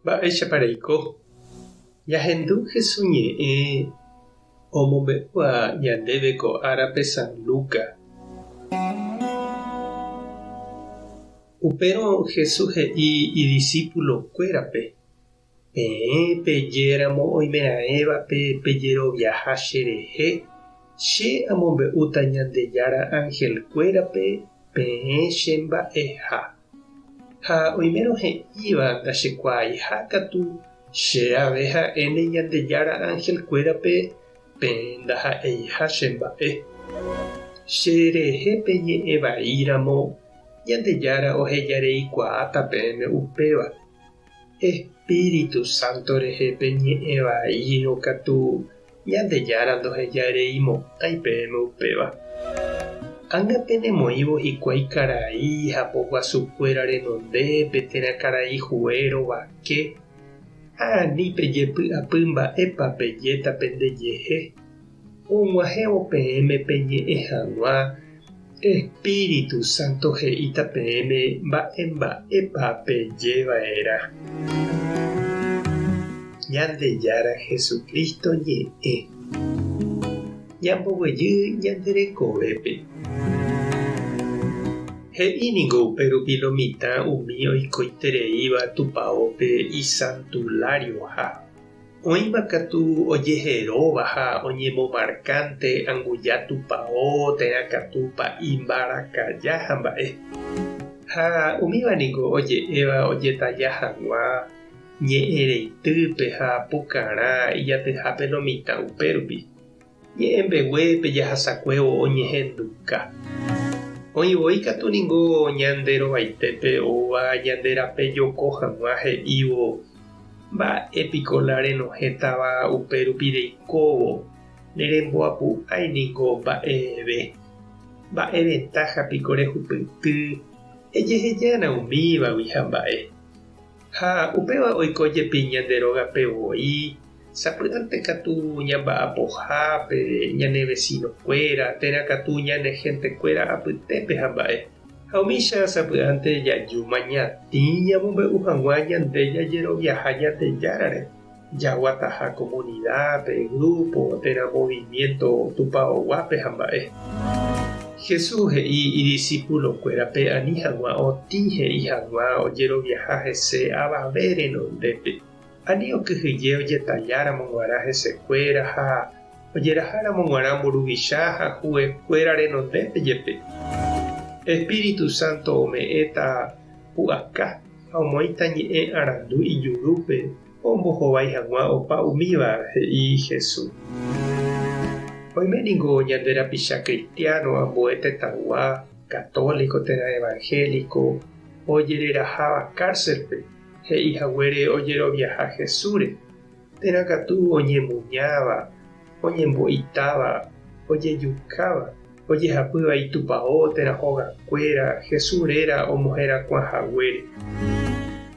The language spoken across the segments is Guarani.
Mba'éichapa reiko? Ñahendu Jesús ñe'ẽ omombe'úva ñandéve ko árape San Lucas. Upérõ Jesús he'i idisípulokuérape, Peẽ pejéramo oimeraẽvape pejeroviaha cherehe, che amombe'úta Ñandejára anhelkuérape peẽ chemba'eha. Ha oimérõ he'íva ndachekuaaiha katu, che ave ha'éne Ñandejára anhelkuérape peẽ ndaha'eiha chemba'e. Cherehe peñe'ẽ vaíramo, Ñandejára ohejareikuaáta peẽme upéva. Espíritu Santo rehe peñe'ẽ vaírõ katu, Ñandejára ndohejareimo'ãi peẽme upéva. Ág̃a penemoĩvo hikuái karai ha poguasukuéra renondépe térã karai hue rovake, ha ani pejepy'apy mba'épa pejéta pendejehe, og̃uahẽvo peẽme peñe'ẽ hag̃ua, Espíritu Santo he'íta peẽme mba'e mba'épa peje va'erã. Ñandejára Jesucristo ñe'ẽ. Ñamboguejy ñande rekovépe. He'i ningo upérupi lo mitã umi oikoitereíva tupaópe isantularioha. Oĩma katu ojeheróva ha oñemomarkánte anguja tupao térã katu pa'i mbarakaja ha mba'e. Ha umíva niko oje'éva ojetalla hag̃ua ñe'ẽreitýpe ha pukarã ijatyhápe lo mitã upérupi. Ñe'ẽ mbeguépe jahasakuévo oñehenduka. Oĩ voi katu ningo ñande rovaitépe oúva ñande rape joko hag̃ua he'ívo, Mba'e piko la renohẽtava upe rupi reikóvo, neremboapu'ái ningo mba'eve. Mba'e ventáha piko rehupyty, ejehejána umívagui ha mba'e. Ha upéva oiko jepi ñande rógape voi, sapy'ánte katu ñamba'apohápe ñane vesinokuéra térã katu ñane hentekuéra apytépe ha mba'e. Ha umícha sapy'ánte jajúma ñatĩ ñamombe'u hag̃ua ñande jajeroviaha Ñandejárare, jaguataha komunidápe, grúpo térã movimiénto tupaoguápe ha mba'e. Jesús he'i idisipulokuérape ani hag̃ua otĩ he'i hag̃ua ojeroviaha hese avave renondépe. Ani okyhyje ojetalláramo g̃uarã hesekuéra ha ojeraháramo g̃uarã mburuvicha ha huekuéra renondépe jepe. Espíritu Santo ome'ẽta pu'aka ha omoĩta ñe'ẽ arandu ijurúpe ombohovái hag̃ua opa umíva, he'i Jesús. Oime ningo ñande rapicha kristiáno ambue tetãygua, katóliko térã evangéliko, ojereraháva kárselpe, he'i haguére ojeroviaha Jesúsre, térã katu oñemuñáva, oñembo'itáva, ojejukáva, ojehapýva itupao térã hogakuéra Jesús réra omoherakuã haguére.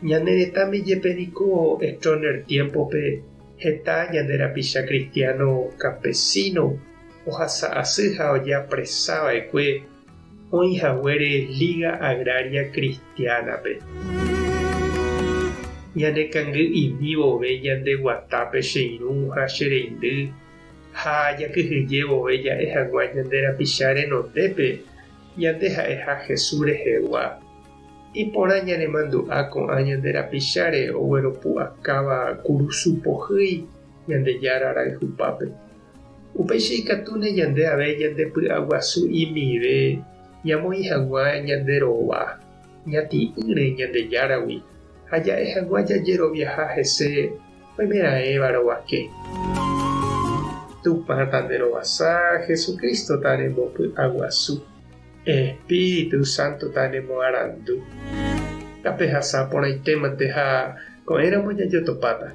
Ñane retãme jepe niko Stroessner tiémpope heta ñande rapicha kristiáno kampesíno ohasa asy ha ojeapresa va'ekue oĩ haguére Liga Agraria Cristiana-pe. Ñane kangy'imi vove ñande guatápe che irũ ha che reindy ha jakyhyje vove ja'e hag̃ua ñande rapicha renondépe ñande ha'eha Jesús rehegua. Iporã ñanemandu'a ko'ã ñande rapicháre ogueropu'akáva kurusu pohýi Ñandejára rayhupápe. Upéicha ikatúne ñande ave ñande py'aguasu imive ñamoĩ hag̃ua ñande rova ñati'ỹre Ñandejáragui ha ja'e hag̃ua jajeroviaha hese oimeraẽva rovake. Tupã tanderovasa, Jesucristo tanembopy'aguasu, Espíritu Santo tanemoarandu. Tapehasa porãitémante ha ko'ẽramo jajotopáta.